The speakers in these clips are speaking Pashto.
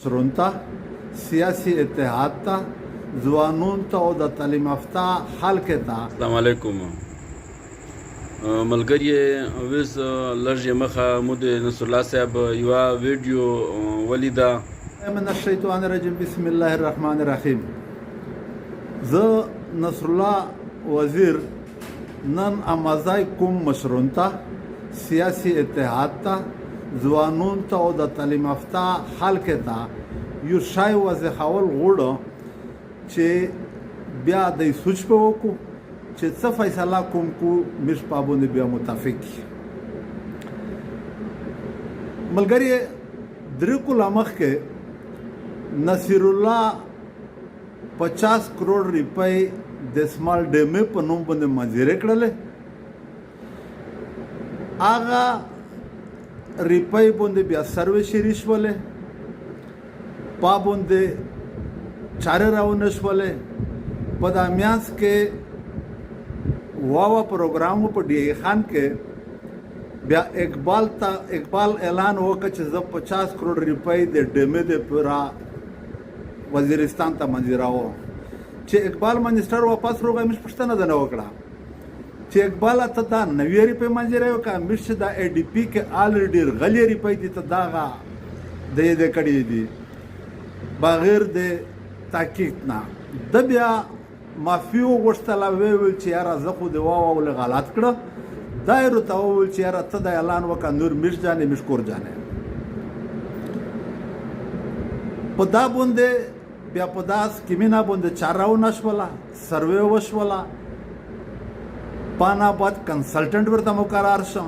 مشرون ته، سیاسي اتحاد ته، ځوانون ته او د تعلیم یافته خلق ته. اسلام علیکم ملګری ویس لږ مخه مو د نصرالله صاحب یوه ویډیو ولیده. من الشیطان الرجیم بسم الله الرحمن الرحیم. زه نصرالله وزیر نن امازای کوم مشرون ته، سیاسي اتحاد ته، ځوانون ته او د تعلیم یافته خلق ته یو شی واضحول غوړو چې بیا د سوچ په وکړو چې څه فیصله کوم کو مش پابند بیا متفق. ملګری درې کله مخکې نصیر الله 50 کروڑ روپۍ د سمال ډیمې په نوم باندې منظورې کړلې. هغه روپۍ باندې بیا سروې شری شولې، پا باندې چارې راونه شولې. په دا میانس کې واوا پروګرام په ډي ای خان کې بیا اقبال ته اقبال اعلان وکړ چې زه 50 کروڑ روپۍ د ډیمې د پورا وزیرستان ته منظوراوه. چې اقبال منسټر واپس روغی مش پوښتنه ده نه وکړه چې اقبال ته دا نوې روپۍ منظوروي که مش چې دا ای ډي پي کې الریډي غلې روپۍ دي ته دغه د یې د کړې دي بغیر د تحقیق نه. د بیا معافي وغوښتله، ویې ویل چې یاره زه خو دې واولې غلط کړه. دا یې راته وویل چې یاره ته دا اعلان وکړه نور مش جانې مش کور جانې. په دا باندې بیا په دا سکیمینه باندې چاره ونه شوله، سروې وشوله، پانا بعد کنسلټنټ ورته مقرر شو.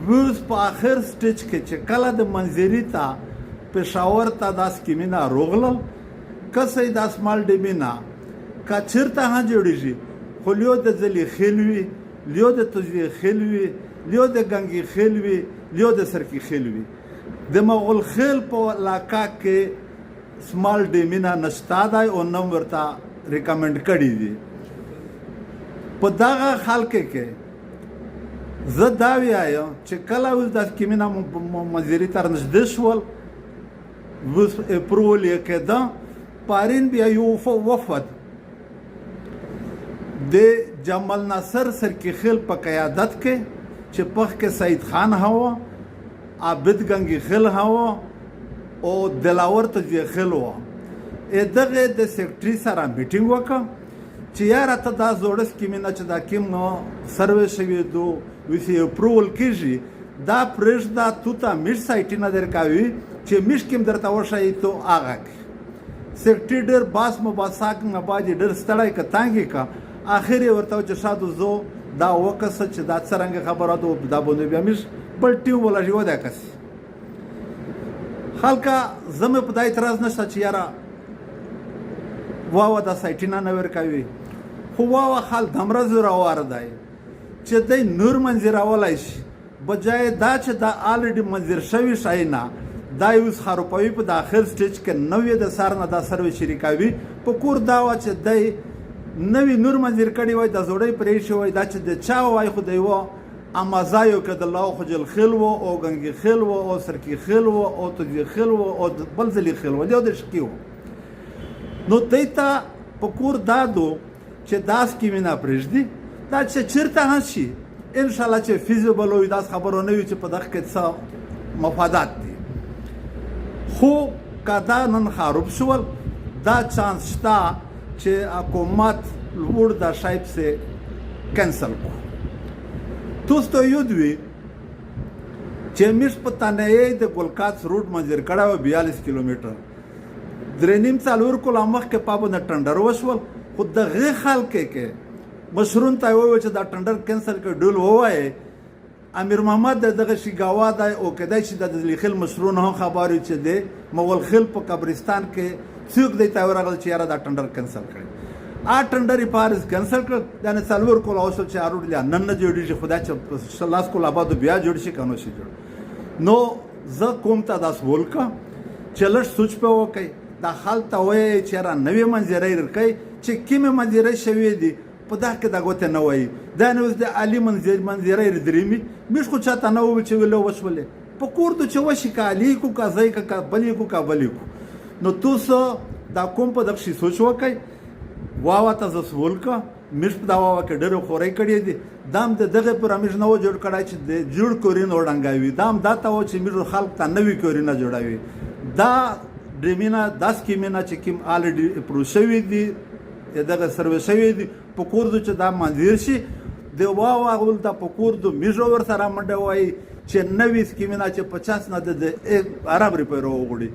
ویوز په آخر سټیج کې چې کله د منظری ته پېښور ته دا سکیمینه روغلل، کسې دا سمال ډیمینا که چېرته هم جوړېږي خو لیو د ځلې خېل وي، لیو د تجوې خېل وي، لیو د ګنګي خېل وي، لیو د سرکي خېل وي. د مغول خېل په علاقه کې سمال ډیمینا نشته دی او نه ورته ریکمنډ کړي دي. په دغه خلک کې زه دا وایم چې کله اوس د سکیمینا منظري تر نږدې شول، اوس اپرول یې کېده، پارین بیا یو وفد د جمال ناصر سرکي خیل په قیادت کې چې پخ کې سعید خان هو، عابد ګنګي خیل هو او دلاور تجوی خیل و، دغه د سیکټري سره میټینګ وکړ چې یاره ته دا زوړه سکیمینه چې دا کیم سروې شوې دو ویسې اپروول کېږي دا پرېږده، تو ته میش سایټینه درکوي چې میش کیم درته وښایي تو هغه کې. سیکټري ډېر باس مباساک نه بعد یې ډېر ستړی که تنګ که اخر یې ورته چې شادو زو دا وکسه چې دا څرنګه خبره ده، دا باندې بیا میش بل ټیم ولږي وده کس خلکه. زه مې په دا اعتراض نشته چې یاره واوه دا سایټینه نه ورکوي، خو واوه خال دمره زورور دی چې دی نور منظورولی شي، بجای دا چې دا الریډي منظور شوي شی نه دا اوس خرابوي. په داخل سټیج کې نوې د سر نه دا سروې شریکوي. په کور دا وه چې دی نوې نور منظور کړي وای، د زوړۍ پرې شوی وای، دا چې د چا وای خو د یوه امازایو کې د لاو خجل خیل و او ګنګي خیل و او سرکي خیل و او تجوی خیل و او بل ځلي خیل و، یو د شکی و. نو دی ته په کور دا دو چې دا سکیمینه پرېږدي، دا چې چېرته هم شي انشاءالله چې فیزیبل وي، داسې خبره نه وي چې په دغه کې څه مفادات دي. خو که دا نن خراب شول، دا چانس شته چې حکومت لوړ دا شی پسې کینسل کو. تاسو ته یاد وي چې موږ په تنهایۍ د ګلکاڅ روډ منظور کړی و، 42 کیلومتر، 3.5 4 کاله مخکې په باندې ټنډر وشول. خو دغه خلک کې مشرون ته وویل چې دا ټنډر کینسل کړي، ډول ووایي امیر محمد د دغه شي ګواه دی او کېدای شي د ځلي مشرون هم خبر وي چې د مغول خیل په قبرستان کې څوک دی ته ورغل چې یاره دا ټنډر کینسل کړي. آ ټنډر یې پاریس کینسل کړ، یعنې 4 کاله وشول چې اروډ لا نن نه جوړېږي، خو دا چې لس کاله بعد بیا جوړ شي که نه شي جوړ. نو زه کوم ته داس ولکه چې لږ سوچ په وکړئ، دا خلک ته وایي چې یاره نوې منظرۍ درکوي چې کومې منظرۍ شوې دي په دا کې دا ګوته نه وایي. دا نو اوس د عالي منظرۍ درېمي موږ خو چاته نه وویل چې ویلو وشولې په کور دو چې وشي که عالي کو که ځای که بلې کو که بلې کو. نو تاسو دا کوم په دغه شي سوچ وکړئ. واوا ته زه سول که میږ په دا واوا کې ډېرې خورۍ کړې دي، دا هم د دغې پوره میږ نه و جوړ کړی چې د جوړ کورینو ړنګوي، دا هم دا ته و چې میږ خلک ته نوي کورینه جوړوي. دا ډیمینه دا سکیمینه چې کوم الریډي اپروو شوي دي، دغه سروې شوي دي، په کور دو چې دا منظور شي د واوا ولته په کور دو میږ ورسره منډه وایي چې نوي سکیمینه چې 50 نه د عرب روپۍ راوغوړي.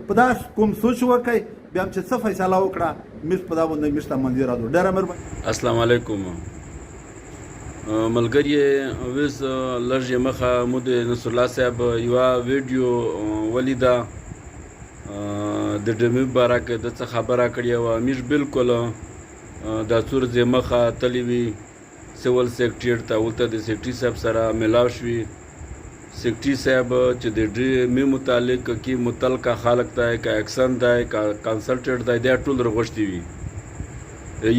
په دا کوم سوچ وکړئ، بیا هم چې څه فیصله وکړه میږ په دا باندې میږ ته منظور ده. ډېره مهرباني. السلام علیکم ملګری ویس، لږ یې مخه مو د نصرالله صاحب یوه ویډیو ولیده، د ډمي باره کې د څه خبره کړې وه. موږ بالکل دا څو ورځې مخه تللی وي سیول سیکټریټ ته، هلته د سیکټري صاحب سره ملاو شوي. سیکټري صاحب چې د ډمي متعلق کې متعلقه خلک دی، که اکسن دی، که کنسلټنټ دی، دا ټول راغوښتي وي.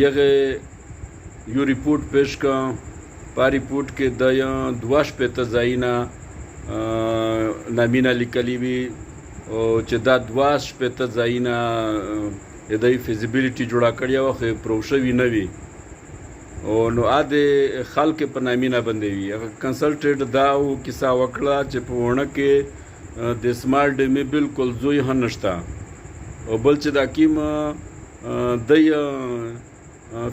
یغه یو ریپورټ پیش کړ، په ریپورټ کې د 62 ځایونه نامینه لیکلي وي، او چې دا 62 ځایونه د فیزیبিলিټي جوړه کړې وه، خو اپروو شوي نه وي، او نو ا د خلک په نامینه باندې وي. هغه کنسلټنټ دا و کیسه وکړه چې په ونه کې د سمال ډیمې بالکل زوی هم نشته، او بل چې دا کیم د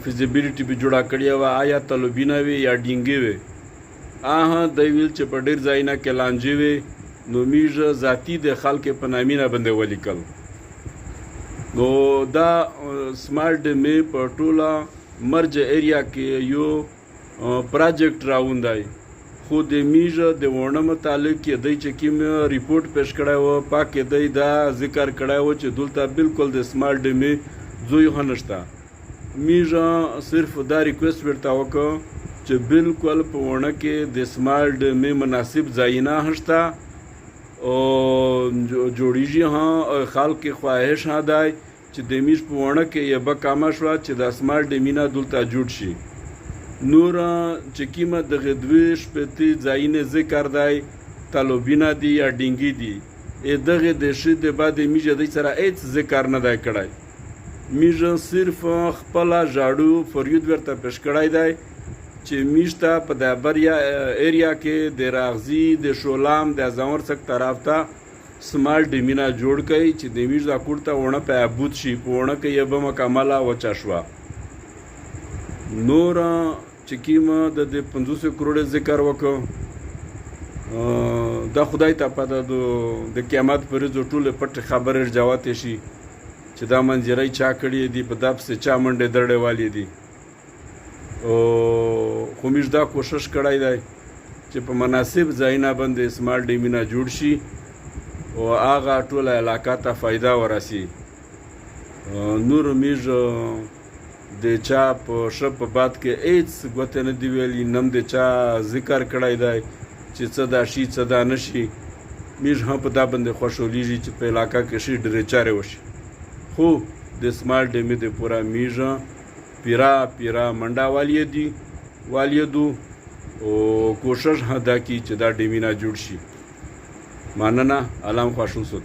فیزیبিলিټي به جوړه کړې وه، آیا طلبینه وي یا ډینګې وي. آه دی ویل چې په ډېر ځایونه کې لانجې وي، نو میږ ذاتي د خلک په نامینه باندې ولیکل. نو دا سمال ډیمې په ټوله مرج ایریا کې یو پروجیکټ راوندای، خو د میږ د ونه متعلق یې دی چې کوم ریپورټ پیش کړی و، پاکې دی دا ذکر کړی و چې دلته بالکل د سمال ډیمې ځای هم نشته. میږ صرف دا ریکوست ورته وکړ چې بالکل په ونه کې د سمال ډیمې مناسب ځایونه نشته او جوړیږي هم، خلک خواهش هم دی چې د میږ په ونه کې یې به کمه شوه چې د سمال ډیمینه دلته جوړ شي. نور چې کیمه دغه 62 ځایونه ذکر دی، طلبینه دي یا ډینګي دي، دغه د شي د بعد میږ دی سره هیڅ ذکر نه دی کړی. میږ صرف خپله ژاړو فریود ورته پیش کړی دی چې میږ ته په د بریا ایریا کې د راغزي د شولام د ازاور څک طرف ته سمال ډیمینه جوړ کړئ چې د میږ دا کور ته ونه په ابود شي، په ونه کې یې به مکمله وچه شوه. نور چې کیم د دې 50 کروڑ ذکر وکړ، دا خدای ته پته د قیامت پر ورځ ټولې پټې خبرې جواتې شي چې دا منظرۍ چا کړې دي، په دا پسې چا منډې درډې والې دي. او خو موږ دا کوشش کړی دی چې په مناسب ځایونه باندې سمال ډیمونه جوړ شي او هغه ټوله علاقه ته فایده ورسي. نور موږ د چا په ښه په بد کې هیڅ ګوتې نه دي ویلي، نه هم د چا ذکر کړی دی چې څه دا شي څه دا نه شي. موږ هم په دا باندې خوشحالېږي چې په علاقه کې ښې ډېرې چارې وشي، خو د سمال ډیمې د پوره موږ پیرا پیرا منډه والیدو او کوشش هم دا کی چې دا ډیمینه جوړ شي. مننه، علام خوښ اوسو.